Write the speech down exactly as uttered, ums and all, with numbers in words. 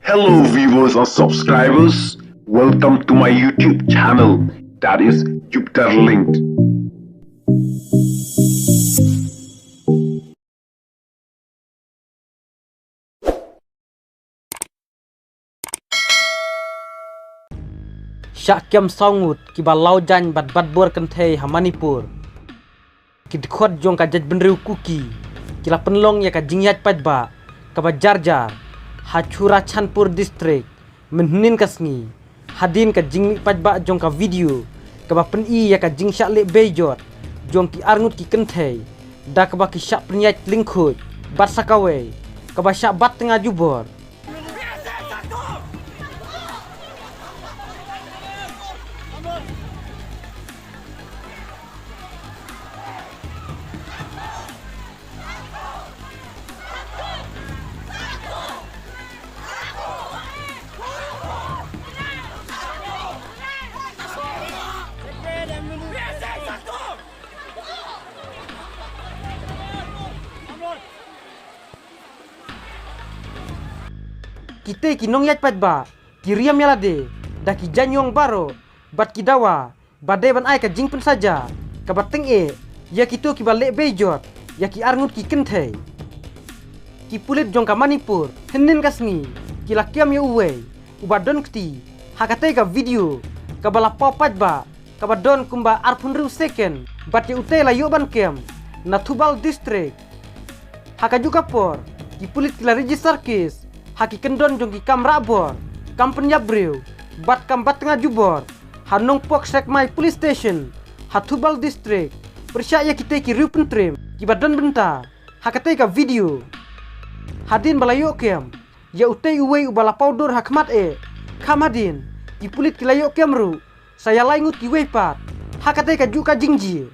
Hello viewers and subscribers, welcome to my YouTube channel, that is Jupiter Linked. Shah kem saw ngut kiba law jaiñ bad bad bor kynthei ha Manipur. Ki dkhot jong ka jaitbynriew Kuki ki la pynlong ïa ka jingïaid paidbah kaba jar jar ha Churachandpur District mynhynnin ka sngi, hadien ka jingmih paidbah jong ka video kaba pyni ïa ka jingshah leh beijot jong ki arngut ki kynthei da kaba ki shah pynïaid lyngkhuid bad sa kawei kaba shah bat tnga jubor. Kitei ki nongïaid paidbah ki riam ïa lade da ki jaiñiong baroh bad ki dawa ba dei ban ai ka jingpynsaja kaba tyngeh ïa kito kiba leh beijot ïa ki arngut ki kynthei. Ki pulit jong ka Manipur hynnin ka sngi ki la kem ïa uwei uba don kti ha katei ka video kaba la paw paidbah kaba don kumba arphew hynriew second bad ïa utei la ïoh ban kem na Thoubal District. Ha kajuh ka por ki pulit ki la register case ha ki kyndon jong ki kam rah bor, kam pynïap briew bad kam bat tnga jubor ha Nongpok Sekmai Police Station ha Thoubal District pyrshah ïa kitei ki riewpyntrim kiba don bynta ha katei ka video. Hadien ba la ïoh kem ïa utei uwei uba la paw dur ha khmat eh, kham hadien ki pulit ki la ïoh kem ruh sa ïa lai ngut kiwei pat ha katei kajuh ka jingjia.